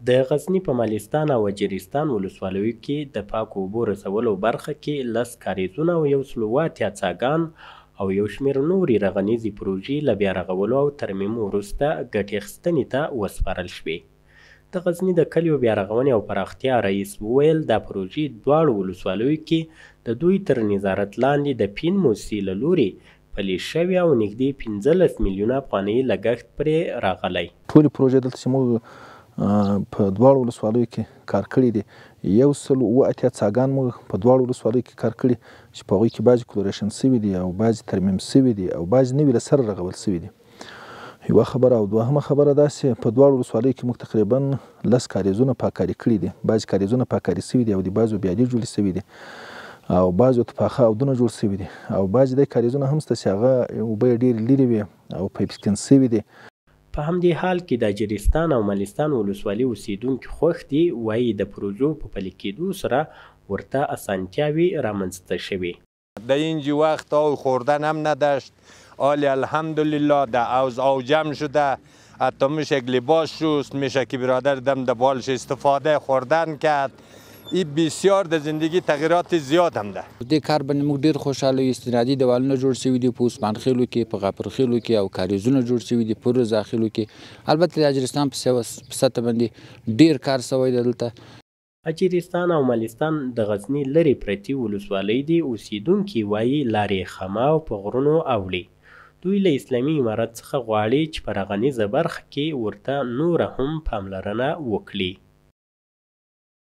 د غزني په مالستان او اجرستان ولسوالیو کې د پاکو اوبو رسولو برخه کې 10 کارېزونه او یو سلو 87 څاګان او یو شمېر نورې رغنیزې پروژې له بیا رغولو او ترمیم وروسته ګټې اخیستنې ته وسپارل شوې. د غزني د کلیو بیارغونې او پراختیا رئیس وویل، دا پروژې دواړو ولسوالیو کې د دوی تر نظارت لاندې د پین موسسې له لوري پلي شوې او نږدې 15 میلیونه افغانۍ لګښت پرې راغلی. ټولې پروژې دلته چې موږ په دواړو ولسوالیو کې کار کړي دي، 187 څاګان موږ په دواړو ولسوالیو کې کار کړي چې په هغوی کې بعضې کلوریشن شوي دي او بعضې ترمیم شوي دي او بعضې نوي له سره رغول شوي دي. یوه خبره او دوهمه خبره داسې په دواړو ولسوالیو کې موږ تقریبا 10 کاریزونه پاکاري کړي دي، بعضې کاریزونه پاکاري شوي دي او د بعضو بیادې جوړې شوي دي او بعضو ته پاخه اودونه جوړ شوي دي او بعضې د کاریزونه هم شته چې هغه اوبه یې ډېرې لرې وې او پایپ سکن شوي دي. په همدې حال کې د اجرستان او مالستان ولسوالي اوسېدونکي خوښ دي، وایي د پروژو په پلي کېدو سره ورته اسانتیاوې رامنځته شوې. در اینجی وقت آب خوردن هم نداشت، حالی الحمدلله در حوض آب جمع شده، حتی میشه یک لباس شست، میشه که برادر دم در بالش استفاده خوردن کرد. این بسیار در زندگی تغییرات زیاد هم ده. دې کار باندې موږ ډېر خوشحاله یو. استنادي دیوالونه جوړ شوي دي په عثمان خېلو کې، په غاپرخېلو کې او کاریزونه جوړ شوي دي په رضاخېلو کې. البته د اجرستان په سطح باندې ډېر کار شوی دی دلته. اجرستان او مالستان د غزني لرې پرتې ولسوالۍ دي. اوسېدونکي وایي لارې یې خامه او په غرونو اوړي. دوی له اسلامي امارت څخه غواړي چې په رغنیزه برخه کې ورته نوره هم پاملرنه وکړي.